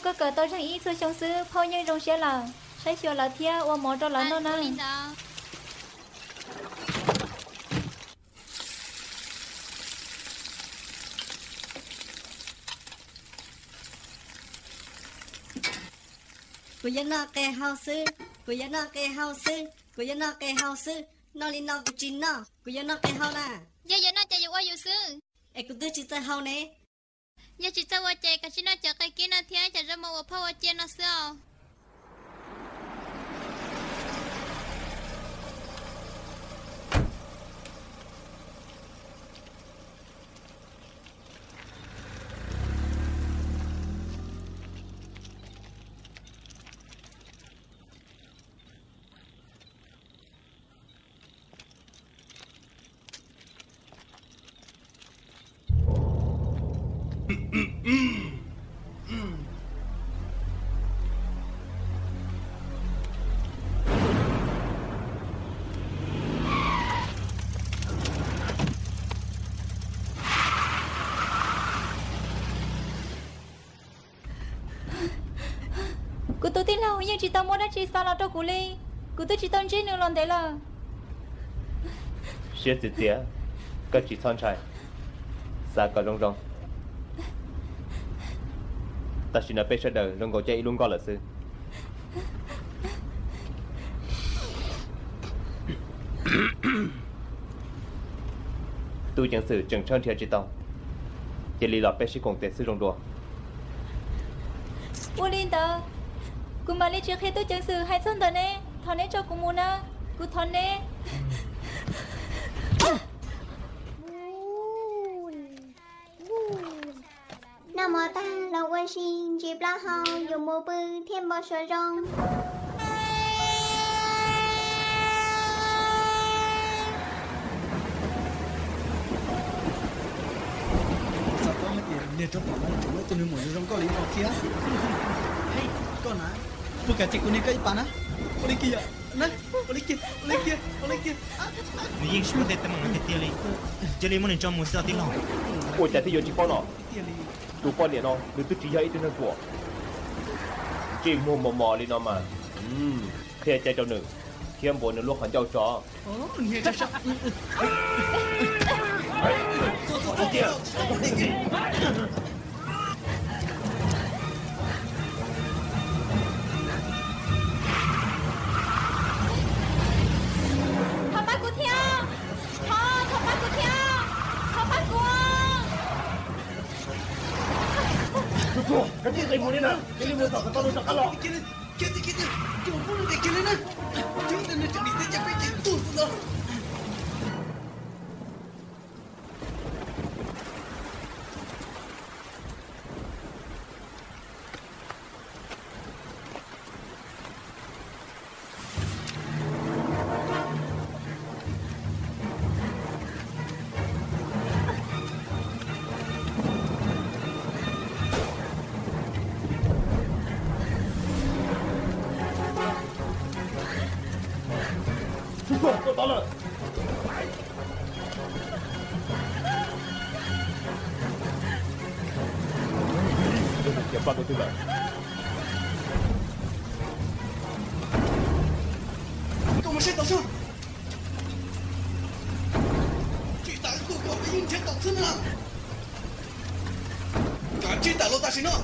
Koj kawm tau zeeg ib txhua xyoo xwb phauj yeej zoo siab lawm. Saib xyuas lawv thiab ua mov rau lawv noj na. Kuv yuav noj qe hau xwb, kuv yuav noj qe hau xwb, kuv yuav noj qe hau xwb. Noj li no kuv tsis noj, kuv yuav noj qe hau na. Yog yuav noj ces yuav ua yus xwb. Es kuv twb tsis txawj hau ne. Yog tsis txawj ua ces koj sim noj cov qe kib no thiab cov zaub mov uas phauj ua cia no xwb os. Kuv tus tij laug yeej tsis tau muab dab tsi xa los rau kuv li. Kuv twb tsis tau ntsib nws los ntev lawm. Siab txias txias, koj tsis txhob ntshai, xav kom zoo zoo. Tam sim no peb sawv daws zoo nkaus coj ib lub nkoj lawm xwb. Tub ceev xwm tseem tshawb nrhiav tsis tau, cia li los peb sib koom tes xwb zoo dua. Ua li ntawd, kuv mam li tsis qhia tub ceev xwm hais txog ntawm neb, thov neb tso kuv mus na, kuv thov neb. Noj mov tag los ua si ntsis plaub hau yuav mus pw thiab npau suav zoo. Xav paub hais tias niag rab phom no tseem muaj ib tug nws muam zoo zoo nkauj li no thiab. Hej, koj na, puas kam cia kuv niag koj ib pas na? Ua li kiag yom, na, ua li kiag, ua li kiag, ua li kiag. Nws yeej tsis muaj tej teeb meem no tiag tiag li, cia li muab nws tso mus xwb os tij laug. Ua cas thiaj yuav tsis paub no? Tus poj niam no nws twb tsis yog ib tug neeg ruam, ntsej muag mos mos li no mas, qhia cai rau nws thiab npuav nws lub qhov ncauj tso. Thov pab kuv thiab, thov, thov pab kuv thiab, thov pab kuv. Koj tsis nqis mus li na, cia li mus tom qhov tau lus rov qab los. Tub tuag, tuag tod lawm. Cov pab tus twg lawm? Koj mus saib tom sab. Tsis tas kuj koj peb yeej nrhiav tau xwb na. Kav tsij tawm los tam sim no.